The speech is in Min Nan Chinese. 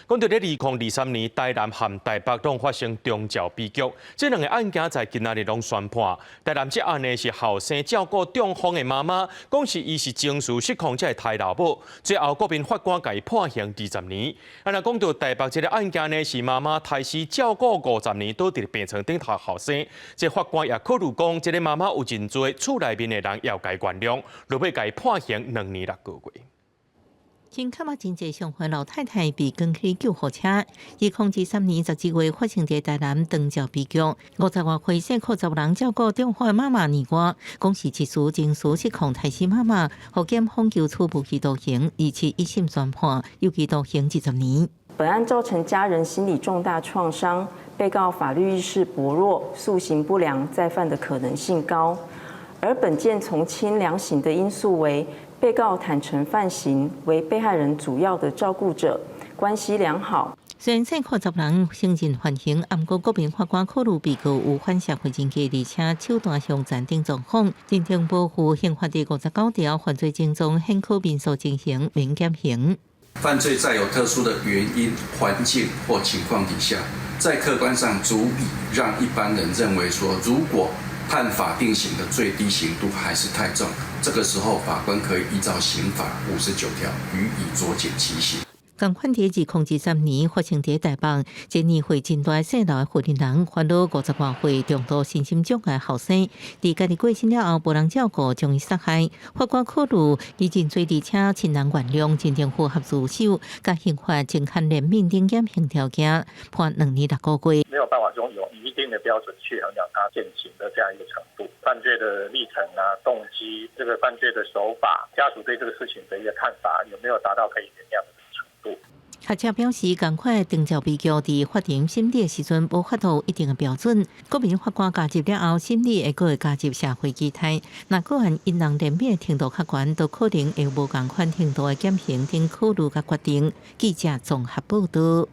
講到咧2023年台南和台北攏發生長照悲劇，這兩個案件在今仔日攏宣判。台南這案呢是後生照顧中風的媽媽，講是伊是情緒失控才會刣老母，最後國民法官共伊判刑二十年。啊，若講到台北這個案件呢，是媽媽刣死照顧50年倒佇病床頂頭後生，這法官也考慮講，這個媽媽有認罪，厝內面的人要共伊原諒，落尾共伊判刑2年6個月。胸坎仔真濟傷患老太太被扛去救護車。2023年11月發生佇台南長照悲劇，50外歲細苦查某人照顧中風的媽媽年外，講是一時情緒失控刣死媽媽，予檢方求處無期徒刑，而且一審宣判有期徒刑20年。本案造成家人心理重大創傷，被告法律意識薄弱，素行不良，再犯的可能性高。而本件從輕量刑的因素為，被告坦承犯行，為被害人主要的照顧者，關係良好。雖然細苦查某人承認犯行，毋過國民法官考慮被告有反社會人格，而且手段兇殘等狀況，認定無符刑法第59條犯罪症狀顯可民訴情形，免減刑。犯罪在有特殊的原因、環境或情況底下，在客觀上足以讓一般人認為說，如果判法定刑的最低刑度還是太重，這個時候法官可以依照刑法59條予以酌減其刑。仝款佇2023年發生佇台北，這年歲真大細路的婦人，煩惱50外歲重度身心障礙後生，佇家己過身了後，無人照顧，將伊殺害。法官考慮伊認罪，而且親人原諒，認定符合自首，佮刑法增加憐憫等減刑條件，判2年6個月。沒有辦法用有一定的標準去衡量他減刑的這樣一個程度，犯罪的歷程啊、動機、這個犯罪的手法、家屬對這個事情的一個看法，有沒有達到可以原諒的程度？學者表示，仝款長照悲劇佇法庭審理的時陣，無法度一定的標準。國民法官加入了後，審理會閣會加入社會期待。若個案因人憐憫的程度較懸，都可能會無仝款程度的減刑等考慮佮決定。記者綜合報道。